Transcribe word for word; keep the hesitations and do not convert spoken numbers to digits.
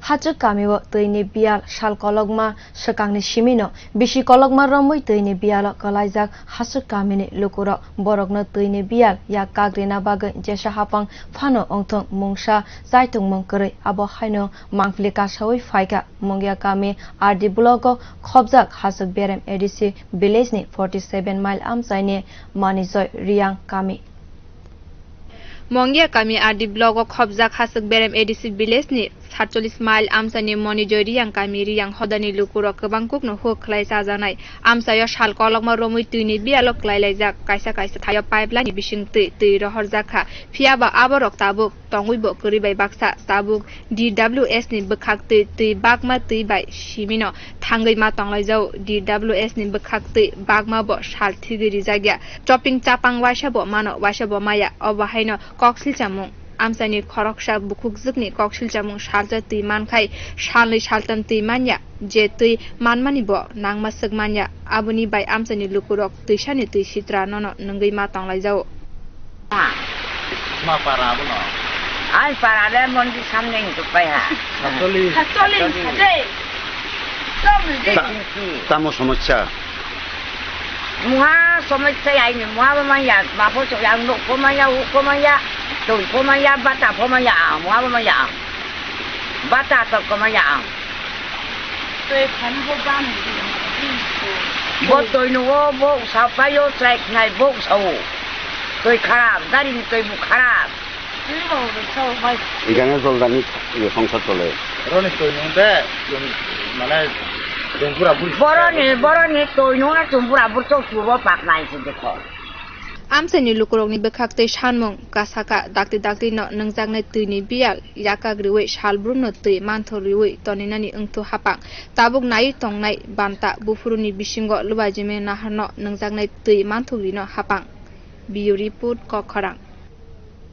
Hachwk kamio twini biyal sal kolokma swkangni simino bisi kolokma romwi twini biyalo kwlaijak Hachwk kamini lukurok. Borokno twini biyal yak kagrina bagwi jesa hapang phano wngthung mungsa chaithokmung kwrwi, abo haino mangpili kasawi phaikha. Mungia kami R D block o khobjak Hachwk Berem A D C village ni forty seven mile amchaini Manijoy Riang kami. Mongia kami R D block o khobjak Hachwk Berem A D C village ni satchollis mile amchaini Monijoy Riyang kami Riyang hodani lukurok kwbang kukno huk khlai chajaknai. Amchaio sal kolokma romwi twini biyalo kwlailaijak, kaisa kaisa thaio pipeline ni bising twi, twi rohorjak kha, phiyaba aborok tabuk tongwibo kwrwi bai baksa. Tabuk D W S ni bwkhak twi, twi bakma twi bai simino thangwi ma tonglaijao. D W S ni bwkhak twi bakma bo sal thigwi rijak ya. Choping chapang waisa bo mano, waisa bo maya. Obo haino koksilchamung. Amchaini khoroksa bukhukjwkni koksilchamung salsa twi mankhai salnwi saltam twi manya. Je twi manmani bo nangma swk manya. Aboni bai amchaini lukurok twisani twi sitra nono nungwi ma tonglaijao. Ma para abono? Ai para le mondir samne hintu pai ha. Satoli. Satoli, satoli. Tamo somosya. Muha somosya ai ni muha ba manya, ma pho so yang no pho manya, u pho manya, tui pho manya, bata pho manya, muha ba manya. Bata to koma ya ang. Twi phani bo bam. Bo twi no bo sa payo chai khnai bo sa o. Twi kharap, gari ni twi bo kharap. Twi bo sa o bai. Igane joldani ye songsar chole. Roni twi no de, mane, chumpura buri. Boroni, boroni twi no na chumpura bur chok chubo pak nai se dekho. Amchaini lukurokni bwkhak twi sanmung kasaka dakti dakti no nungjaknai twini biyal yakak riwi salbrumno twi manthok riwi toninani wngthu hapang. Tabuk naiwi tongnai banta buphuruni bisingo Lubajimi naharno nungjaknai twi manthok rino hapang. Bureau Report, Kokkhorang.